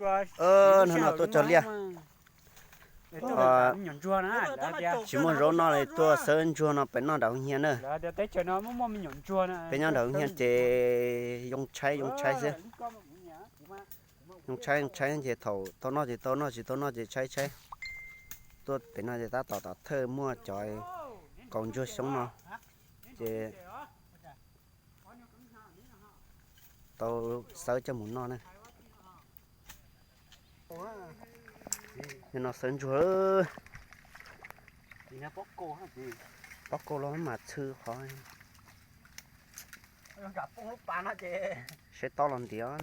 Hnub no tuaj cog liaj, tsis muaj zaub noj li, tuaj xawb ntsuag no pem noj nram hauv hiav na. Peb nyob nram hauv hiav ces yoo tshaib yoo tshaib xwb. Yoo tshaib yoo tshaib ces thaum tau noj ces tau noj, tsis tau noj ces tshaib tshaib. Tuaj pem no ces tab tom tom thawj muaj cov kaus ntsuag xyoob no ces tau xawb coj mus noj na. Yog no xawb ntsuag, pob kau los mas txhw qhov, saib tob los ntiav,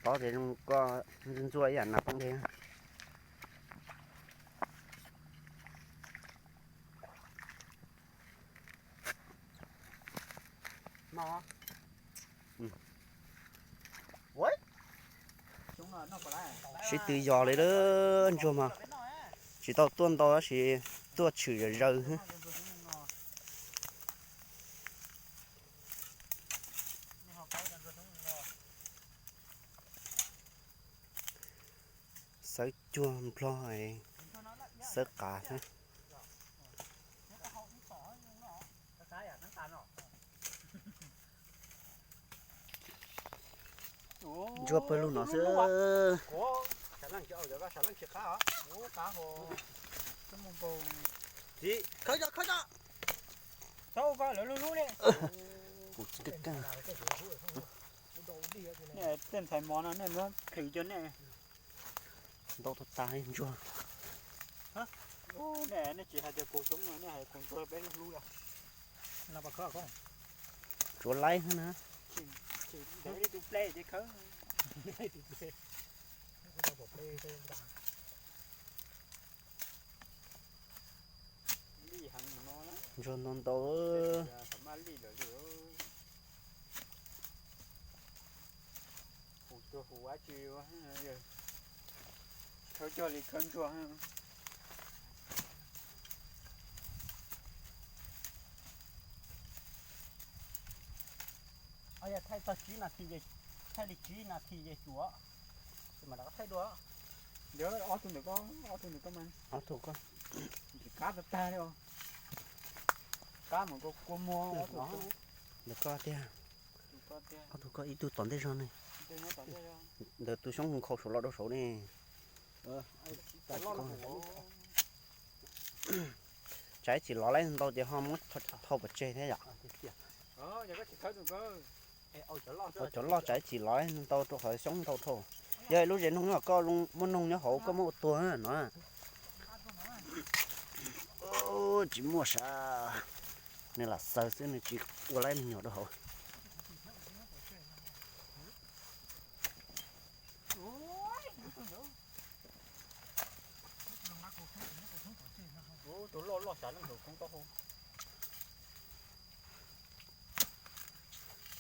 tob ces zoo koj ntxuaj ib yam nas poob dej. Sib tw yos li lawm, ntsuag mas tsis tau tuaj ntau tab sis tuaj tshwm zawm zaws xwb. Xawb cuag nplog, xawb qav xwb. Ntsuag pawg lug no xwb. Kuv tsis kawg kawg. Tej ntxhais mov no nej muab plhws cov nej. Ntau tag tag li ntsuag. Nej tsis hais tias kaus xyoob, nej hais kaus ntsuag peb hlub hlub. Tsuav laib xwb na. Li tus ple ces khawb. Ntsuag ntau ntau. Hu cuag hu dab tsi, khawb cuag li khawb ntsuag. Yog thaij txog tsib nas this, thaij li tsib nas this ces tsum. Mas rov qab thaij dua. Ob tug ntawm ko, ob tug ntawm ko mas, ob tug ko, qab tag tag li. Qab mas kua muag. Ntawm ko tiag. Ob tug ko ib tug tom ntej zog ne. Ntawm tus xyoob nkhaus saum los rau saud ne. Tsam ib chim lov laib ntau ces ho muab thau pov tseg thiab yom. Ua cov loj tsam ib chim lov laib ntau rau qhov xyoob ntau dhau. Yog lub zev noog nyob koj muaj noog nyob hauv koj muab ua tuag no. Tsis muaj sav, nws lam xaws xwb nws tsis ua laib me nyuam rau hauv.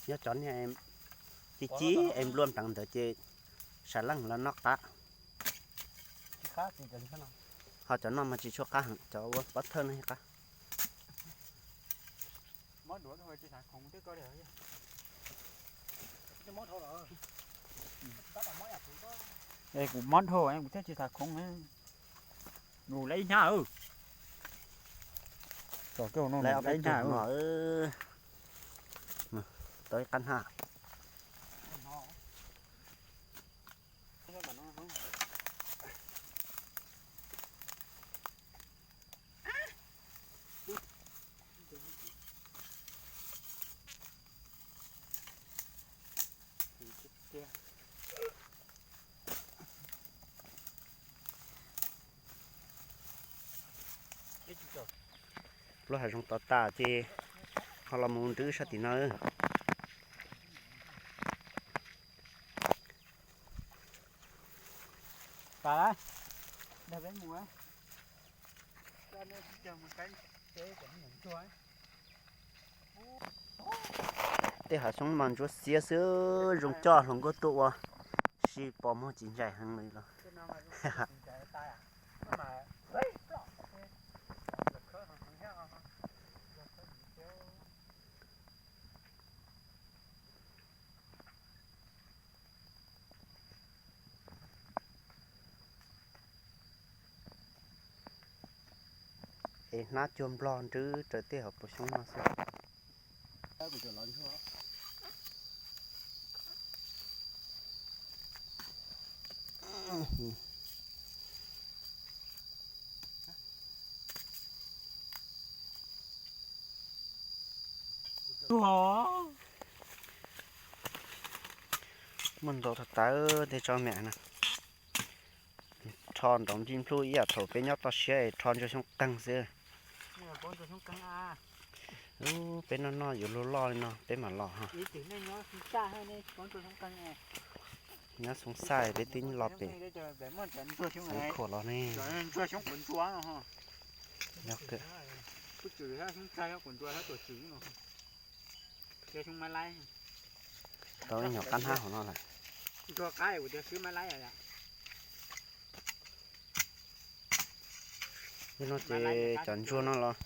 Yog cov niag ci ci es nplua npleev ntawd ces sav leej los noj qab. Ho cov no mas tsis tshua qab heev, cov ua pob thawj no qab. Kuv mob dhau, kuv thiaj tsis xav khoov. Lub leb ib hnab, tsom kiag no, leb ib hnab no, tau ib qab hnab. Lub hav zoov tod tas ces ho los mus nrwb sab tim no. Tej hav xyoob mas ntsuab xiab xwb, zoo coj hluas nkauj tuaj ua si pos muag tsis ntsais heev li los. Es hnab cuag nplog nrwb raws tej hauv paus xyoob no xwb. Muaj ntau tawv tej tsob me na. Rho nrov nplij nplhuj ib yam thaum peb nyob toj siab es rho ntsuag xyoob qeeg xwb. Ub, peb noj noj yuav luag loj li no peb mam los ho. Nyob Xoo Xaj peb twb los pem Xeev Khuam los ne. Yog kawg. Tau ib nyuag qab hnab hauv no lawm. Nim no ces cov ntsuag no los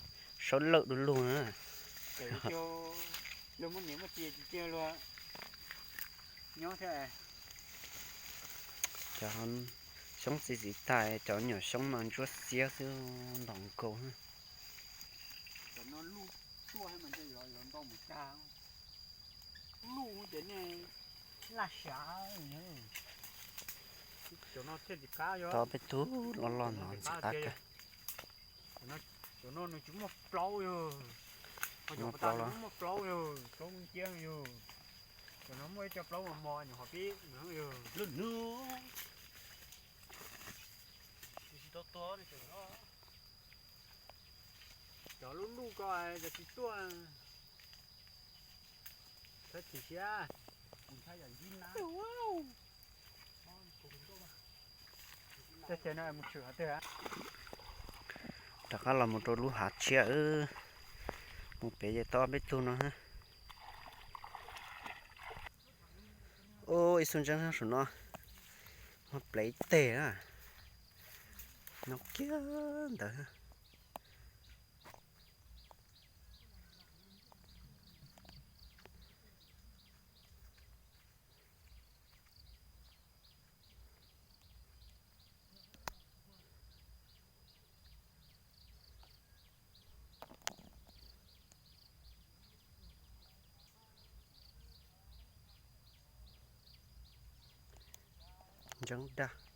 sawv lawm du lug na. Cov xyoob txi txiv tag, cov nyuam xyoob mas ntsuab xiab xwb, ntom nkaus. Tau peb tug loj loj no ntxim qab kawg. Cov no nws tsis muaj plaub yog, muaj plaub los, plaub nciab yog. Cov no muaj ib co plaub mos mos nyuam qhuav pib lub hnub. Cov lub luj ko cov tsis tuaj. Txhob chim siab. Rov qab los mus rau lub hav tshiab, mus pem ces tau peb tug no. Ub, ib xub ntseeb saum no, muaj plev teg na, no kiag ntawd. Ntseeb dag.